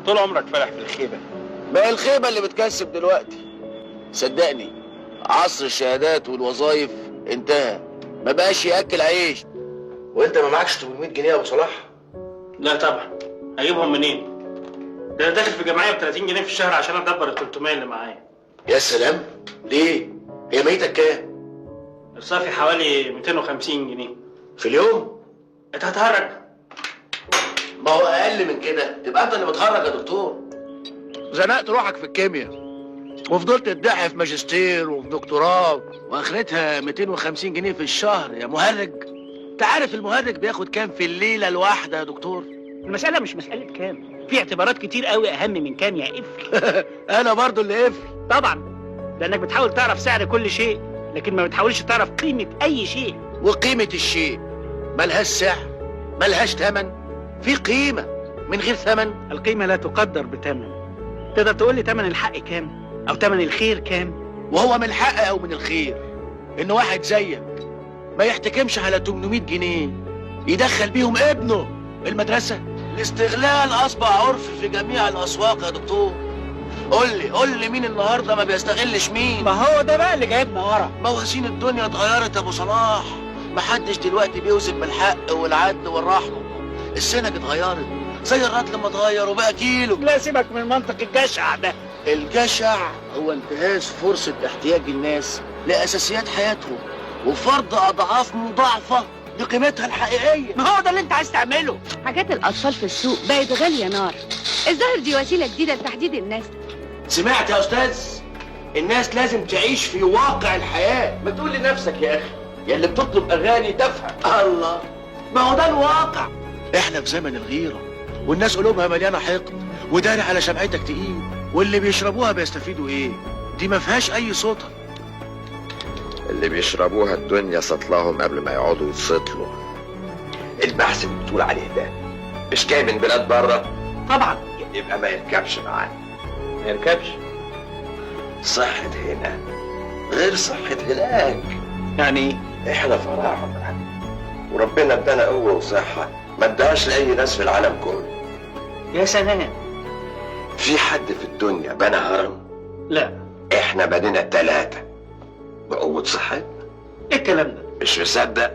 طول عمرك فالح في الخيبه. ما هي الخيبه اللي بتكسب دلوقتي. صدقني عصر الشهادات والوظايف انتهى، ما بقاش ياكل عيش. وانت ما معكش 800 جنيه يا ابو صلاح؟ لا طبعا، هجيبهم منين؟ ده انا داخل في جمعية ب 30 جنيه في الشهر عشان ادبر ال 300 اللي معايا. يا سلام، ليه؟ هي ميتك كام؟ الصافي حوالي 250 جنيه في اليوم؟ انت هتهرج؟ ما هو اقل من كده تبقى انت اللي بتهرج يا دكتور. زنقت روحك في الكيمياء وفضلت تدعي في ماجستير وفي دكتوراه، واخرتها 250 جنيه في الشهر يا مهرج. انت عارف المهرج بياخد كام في الليلة الواحدة يا دكتور؟ المسألة مش مسألة كام، في اعتبارات كتير قوي أهم من كام يا قفل. انا برضو اللي قفل طبعا، لأنك بتحاول تعرف سعر كل شيء لكن ما بتحاولش تعرف قيمة أي شيء. وقيمه الشيء ملهاش سعر، ملهاش ثمن. في قيمة من غير ثمن؟ القيمة لا تقدر بثمن. تقدر تقول لي ثمن الحق كام؟ أو ثمن الخير كام؟ وهو من الحق أو من الخير إن واحد زيك ما يحتكمش على 800 جنيه يدخل بيهم ابنه المدرسة؟ الاستغلال أصبح عرف في جميع الأسواق يا دكتور. قول لي مين النهارده ما بيستغلش مين؟ ما هو ده بقى اللي جايبنا ورا. موازين الدنيا اتغيرت يا أبو صلاح، محدش دلوقتي بيوزن بالحق والعدل والرحمة. السنج اتغيرت زي الرطل ما اتغير وبقى كيلو. لا سيبك من منطق الجشع ده. الجشع هو انتهاز فرصة احتياج الناس لأساسيات حياتهم وفرض أضعاف مضاعفة لقيمتها الحقيقية. ما هو ده اللي انت عايز تعمله. حاجات الأطفال في السوق بقت غالية نار. الظاهر دي وسيلة جديدة لتحديد الناس. سمعت يا أستاذ؟ الناس لازم تعيش في واقع الحياة. ما تقول لنفسك يا أخي، يا اللي بتطلب أغاني تافهة. الله، ما هو ده الواقع. احنا في زمن الغيرة والناس قلوبها مليانة حقد وداري على شمعتك تقيل، واللي بيشربوها بيستفيدوا ايه؟ دي ما فيهاش اي صوتها. اللي بيشربوها الدنيا سطلهم قبل ما يقعدوا يتسطلوا. البحث اللي بتقول عليه ده مش جاي من بلاد بره؟ طبعا. يبقى ما يركبش معانا. ما يركبش. صحة هنا غير صحة هناك. يعني ايه؟ احنا فراعنة وربنا ادانا قوة وصحة ما اداهاش لأي ناس في العالم كله. يا سلام. في حد في الدنيا بنى هرم؟ لا. احنا بنينا 3 بقوة صحتنا. ايه الكلام ده؟ مش مصدق؟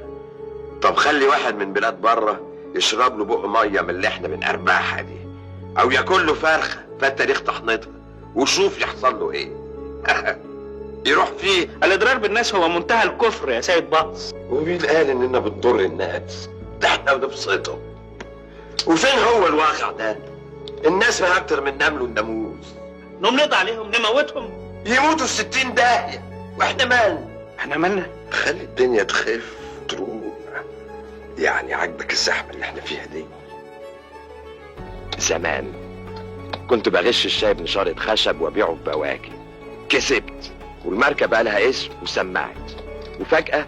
طب خلي واحد من بلاد بره يشرب له بق مية من اللي احنا بنقربعها دي، او ياكل له فرخة فالتاريخ طحنتها، وشوف يحصل له ايه. يروح فيه. الاضرار بالناس هو منتهى الكفر يا سيد بطس. ومين قال اننا بتضر الناس؟ ده احنا بنبسطهم. وفين هو الواقع ده؟ الناس ما اكتر من نمل والناموس. نقوم عليهم نموتهم، يموتوا في 60 داهية، واحنا مالنا؟ احنا مالنا؟ خلي الدنيا تخف تروق. يعني عاجبك الزحمة اللي احنا فيها دي؟ زمان كنت بغش الشاي بنشارة خشب وابيعه ببواكي، كسبت والماركه بقى لها اسم وسمعت، وفجاة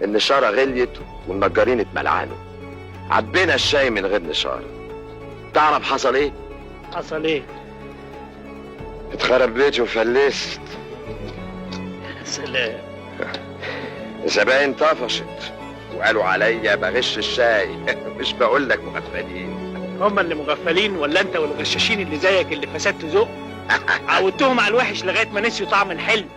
النشاره غليت والنجارين اتملعنوا. عبينا الشاي من غير نشاره. تعرف حصل ايه؟ حصل ايه؟ اتخرب بيتي وفلست. يا سلام. زباين طفشت وقالوا عليا بغش الشاي. مش بقول لك مغفلين؟ هم اللي مغفلين ولا انت والغشاشين اللي زيك اللي فسدت ذوق؟ عودتهم على الوحش لغاية ما نسيوا طعم الحلم.